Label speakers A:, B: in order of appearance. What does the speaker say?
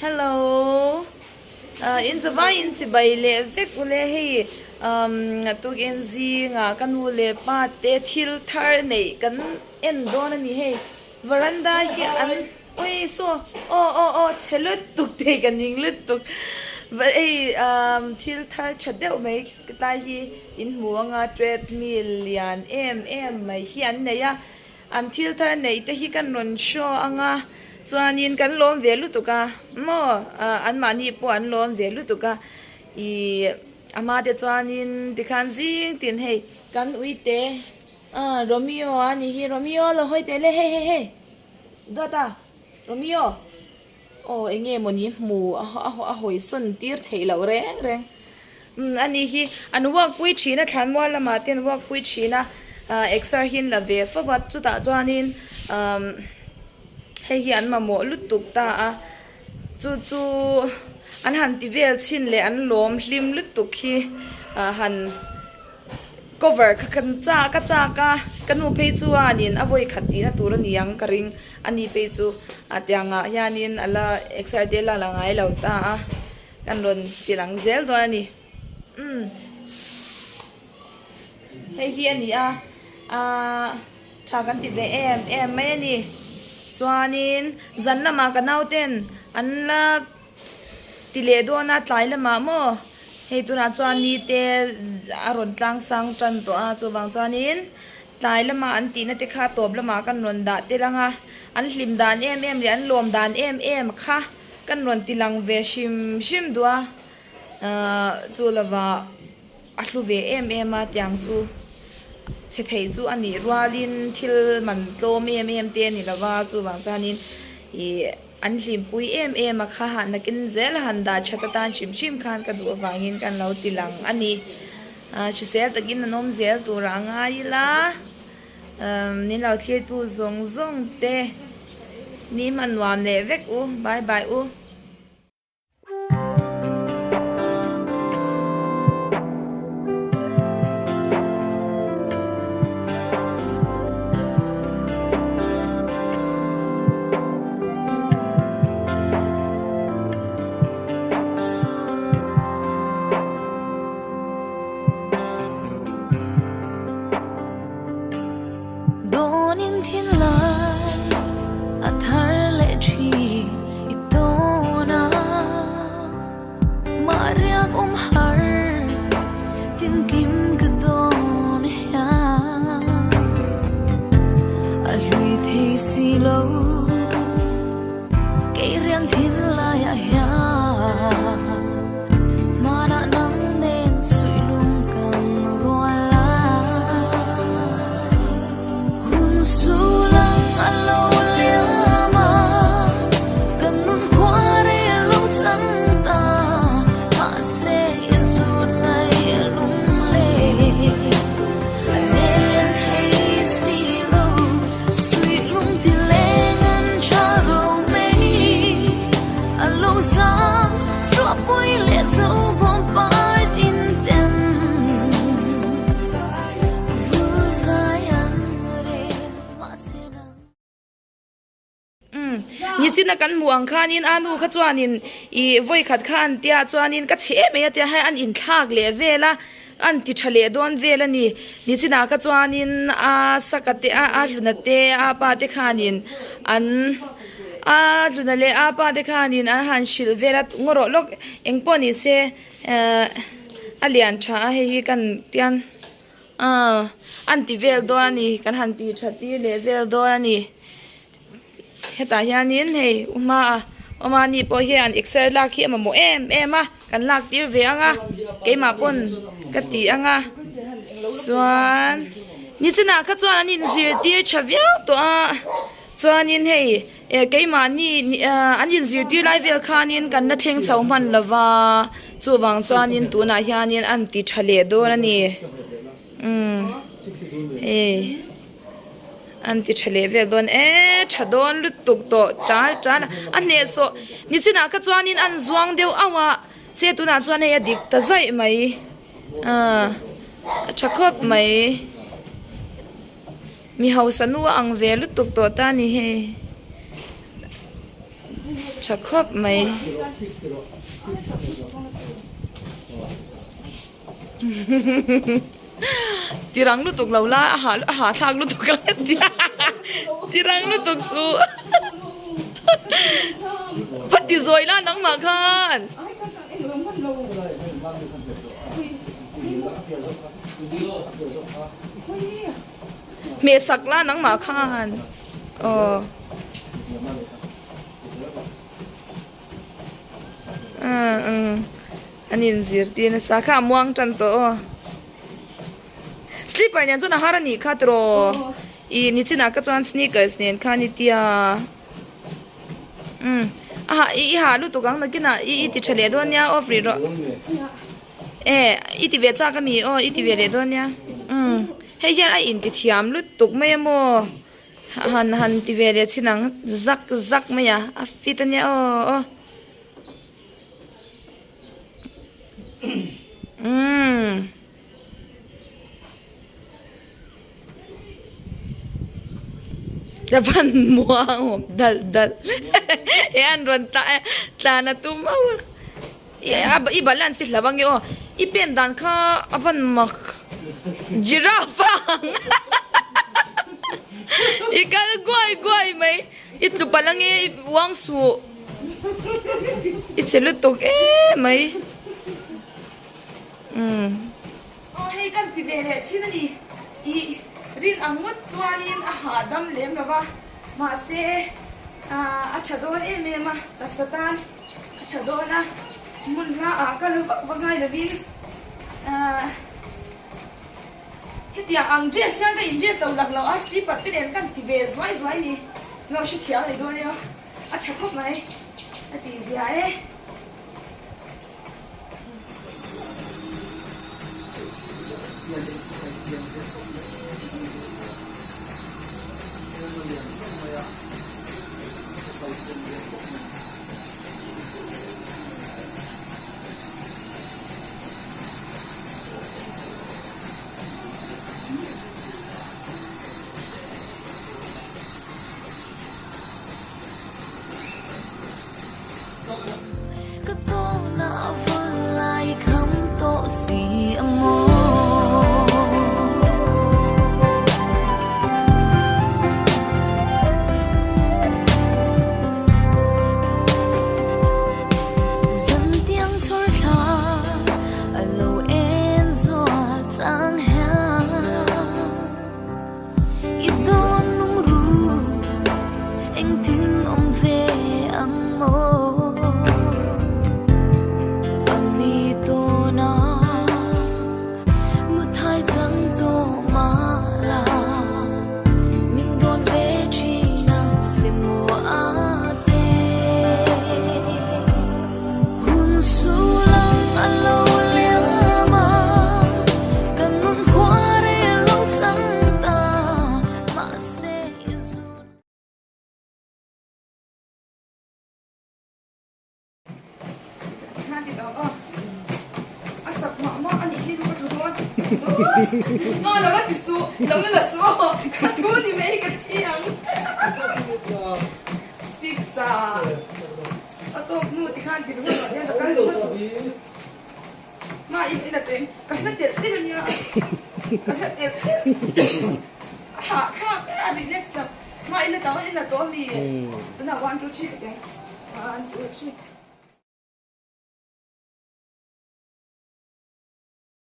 A: Hello ah in zavai in chibai leh vek ule hei umm tukin zingah ka nu leh pa te thil thar neih kan en dawn a ni hei varanda hi an ui saw aw aw aw chhe lutuk thei ka ning lutuk va hei umm thil thar tha deuh mai tlai hi in hmu anga treadmill lian em em mai hi an nei a. An thil thar neih te hi kan rawn show ang a, chuanin kan lawm ve lutuk a, maw anmahni pawh an lawm ve lutuk a, ih a hma te chuanin tikhan zing tin hei kan uite ah Romeo a ni hi Romeo lo hawi teh le hei hei hei dawt a Romeo. Aw eng nge mawni hmu a hawi sawn tir theih loh reng reng umm ani hi an work pui thin a thlanmual lamah te an work pui thin a ah exer hi an la ve fo a chutah chuanin umm hei hi an mamawh lutuk ta a chu chu an han ti vel chhin leh an lawm hlim lutuk hi ah han. Cover kha kan chak a chak a, ka nu phei chuanin a vawi khat tihna tur a ni ang ka ring a ni phei chu a tiangah hianin a la exer te la la ngai lo ta a, kan rawn ti lang zel dawn a ni. Umm hei hi a ni a, ahh tha kan ti ve em em mai a ni. Chuanin zan lamah ka nauten an la. Ti leh dawn a tlai lamah maw hei tunah chuan ni te a rawn tlang sang tan tawh a chuvang chuanin tlai lama an tihna te kha tawp lamah kan rawn dah tel ang a an hlim dan em em leh an lawm dan em em kha kan rawn ti lang ve hrim hrim duh a ahh chu lovah a hlu ve em em a tiang chu chhe theih chu a nih rualin thil man tlawm em em te a ni lova chuvang chuanin ih. An hlimpui em em a kha hah nakin zel a han dah that atan hrim hrim khan ka duh avangin kan lo ti lang a ni. Hrisel takin an awm zel turah a ngai ila, min lo thlirtu zawng zawng te ni hman nuam leh vek u. Bye bye u.
B: Dawnin thinlai a thar leh thin i tawn a, mah riak awm har tinkim ka dawn hian a hlui thei si lo kei riang thinlai ah hian hmanah nang nen suih lung kan rual lai. Hun sulang a lo liam a, kan nun khua rei a lo chang ta, mahse i zut mai lung le a nem thei si lo, suih lung ti leng an tha ro mai, a lo zam ruahpui leh zo vawm par tin ten.
A: Umm nichina kan hmuh ang khanin a nu kha chuanin ih vawi khat kha an tia chuanin ka chhe em mai a tia hei an inthlak leh vel a an ti tha leh dawn vel a ni nichina kha chuanin a saka te a a hluna te a pa te khanin an a hluna leh a pa te khanin an han hrilh vel a ngaw rawh lawk engpawh ni se ehh a lian tha a hei hi kan tian Aw an ti vel dawn a ni kan han tih that tir leh vel dawn a ni hetah hianin hei u hmaah awmani pawh hian exer lak hi a mamawh em em a kan lak tir ve ang a keimah pawn ka ti ang a chuan nichinah kha chuan an inzirtir tha viau tawh a chuanin hei eh keimahni an inzirtir lai vel khanin kan la thleng chho hman lo va chuvang chuanin tunah hianin an ti tha leh dawn a ni umm hei an ti tha leh vel dawn e tha dawn lutuk tawh tal tal a hnehsawh nichinah kha chuanin an zuang deuh auh a che tunah chuan hei a dik ta zaih mai ah a tha khawp mai. Mi hausa nu a ang ve lutuk tawh ta ni hei. tha khawp mai. Tirang lutuk lo la a hah a hahthlak lutuk a tirang lutuk suh va ti zawi la nangmah khan. Hmehsak la nangmah khan aw. An inzirtir nasa kha a muang tan tawh aw. Slipper nen chuan a har a nih kha tiraw ih nichinah ka chuan sneakers nen khan i tia umm a hah i hah lutuk ang nakinah i i ti tha leh dawn nia off rih rawh e i ti ve chak ami aw i ti ve leh dawn nia umm hei hian a inti thiam lutuk mai a maw han han ti ve leh chin ang zak zak mai a a fit ania aw aw. Umm. Ka van muang awm dal dal he an rawn tla e tlan a tum auh a i balance hi hlauh ange aw i pen dan kha a van mak giraffe a ang i kal guai guai mai i tlu palh ange i uang suh. I che lutuk em mai. Umm. Aw hei kan ti ve leh thin a ni. I rin ang ngawt chuanin a hahdam lem lo va, mahse a tha dawn em em a, taksa tan a tha dawn a, hmun hla ah ka lu vak vak ngai lovin ahh hetiang ang dress hian ka in dress lo lak lo a, slipper te nen kan ti ve zuai zuai ni. Lo hrethiam leh dawn nia. A tha khawp mai a tih zia e.
B: I dawn lung ru engtin awm ve ang maw? A mi tawn a muthai chang tawh mah la min dawn ve thin ang che maw a te. Hun sulang a lo liam a, kan nun khua rei lo chang ta, mahse i zun.
A: A chak mah mah a nih hi ka thu dawn. Nga lo la ti suh, lo la la suh aw, ka thu ni mai ka thi ang. Six a. A tawk hnu ti khan ti ringawt ah hian ka kal ringawt tawh. Ma in in a teng ka hla telh telh ania ka hla telh telh a hahthlak e a relax lo ma in a tang in a tawh ami tunah one two three ka teng one two three.